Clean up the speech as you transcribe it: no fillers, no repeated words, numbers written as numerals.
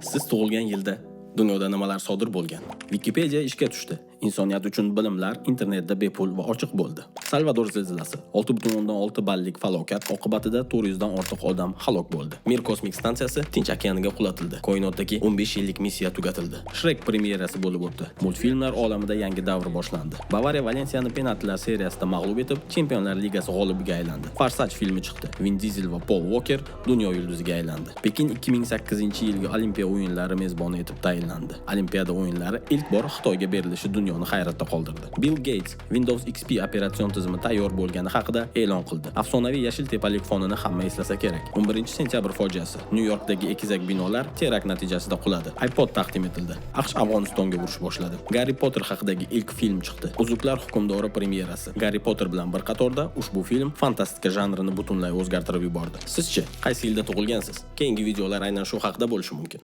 Siz tug'ilgan yilda dunyoda nimalar sodir bo'lgan? Wikipedia ishga tushdi. Insoniyat uchun bilimlar internetda bepul va ochiq bo'ldi. Salvador zilzilasi 6.6 ballik falokat oqibatida 400 dan ortiq odam halok bo'ldi. Mir kosmik stansiyasi Tinch okeaniga qulatildi. Koinotdagi 15 yillik missiya tugatildi. Shrek premyerasi bo'lib o'tdi. Multfilmlar olamida yangi davr boshlandi. Bavariya Valensiyani penaltilar seriyasida mag'lub etib, Chempionlar Ligasi g'olibiga aylandi. Forsaj filmi chiqdi. Vin Dizel va Pol Walker dunyo yulduziga aylandi. Pekin 2008-yilgi Olimpiya o'yinlari mezboni etib tayinlandi. Olimpiada o'yinlari ilk bor Xitoyga berilishi dunyoni hayratda qoldirdi. Bill Gates Windows XP operatsion tizimi tayyor bo'lgani haqida e'lon qildi. Afsonaviy yashil tepalik fonini hamma eslasa kerak. 11-sentyabr fojiasi. Nyu-Yorkdagi ekizak binolar terakt natijasida quladi. iPod taqdim etildi. AQSh Afg'onistonga urush boshladi. Garri Potter haqidagi ilk film chiqdi. Uzuklar hukmdori premyerasi. Garri Potter bilan bir qatorda ushbu film fantastika janrini butunlay o'zgartirib yubordi. Sizchi, qaysi yilda tug'ilgansiz? Keyingi videolar aynan shu haqida bo'lishi mumkin.